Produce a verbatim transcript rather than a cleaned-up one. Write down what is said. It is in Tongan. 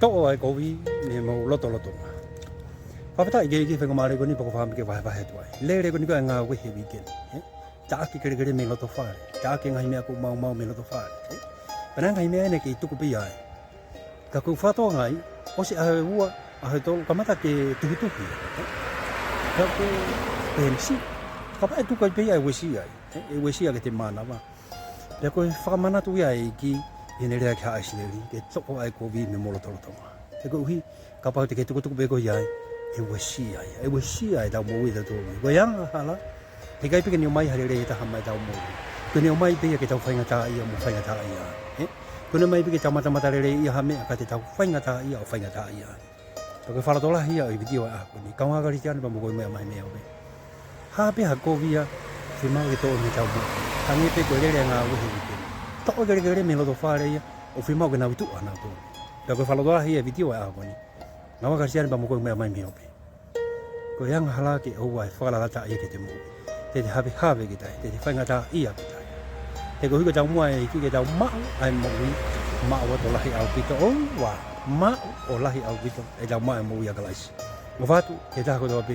Toʻo ʻa e kovi mei homou lotolotonga. Fakafetaʻi ki he ʻEiki he faingamālie ko eni pea ʻoku ou fakaʻamu ke vahevahe atu ai. Lele ko eni ko e ngāue he uike ni, ē? Taʻaki e kelekele mei loto fale. Taʻaki e ngaahi meʻa ʻoku maumau mei loto fale, ē? Pea naʻe ngaahi meʻa ʻeni kei tuku pē ia ai. Ka ko e fakatokangaʻi, ʻosi ʻaho ʻe ua, ʻaho ʻe tolu, kamata ke tuhituhi, ē? Pea ko e penisi, kapau ʻe tuku ai pē ia ʻe uesia ai, ē? ʻE uesia ke te mānava. Pea ko e fakamanatu ia ʻa e ʻEiki ʻi heʻene lea ki Haʻa ʻIsileli, ke toʻo ʻa e kovi mei homou lotolotonga. He koeʻuhi, kapau te ke tukutuku pē koe ia, ʻe uesia ia, ʻe uesia ʻetau moʻui ʻatautolu. Ko e angahala, heʻikai pē ke ne ʻomai ha lelei ʻe taha maʻa ʻetau moʻui. Ko ʻene ʻomai pē ia ke tau faingataʻaʻia mo faingataʻaʻia. Ē? Ko ʻene ʻomai pē ke tau matamatalelei ʻi ha meʻa ka te tau faingataʻaʻia ʻo faingataʻaʻia. Pea ko e fakalotolahi ia ʻo e vitiō ʻo e ʻaho ko eni. Kaungā Kalisitiane pea mo koe meʻa mai mei ʻope. Hā pē ha kovi ia ʻoku fiemaʻu ke toʻo mei heʻetau moʻui. Hangē pē ko e lele ʻa e ngāue he uike ni. Toʻo e kelekele mei loto fale ia ʻoku fiemaʻu ke nau tuʻu ʻanautolu. Pea ko e fakalotolahi ia ʻo e vitiō ʻo e ʻaho ko eni. Kaungā Kalisitiane pea mo koe meʻa mai mei ʻope. Ko e angahala ke ʻoua ʻe fakalalataʻi ia ki heʻete moʻui. Te te havehave ki tai, te te faingataʻaʻia ki tai. He koeʻuhi ko ʻetau muʻa ʻa e ʻEiki ke tau maʻu ʻa e moʻui, maʻu ʻo lahi ʻaupito, ʻoua, maʻu ʻo lahi ʻaupito ʻetau maʻu ʻa e moʻui ʻa Kalaisi. ʻOfa atu ki he taha kotoa pē.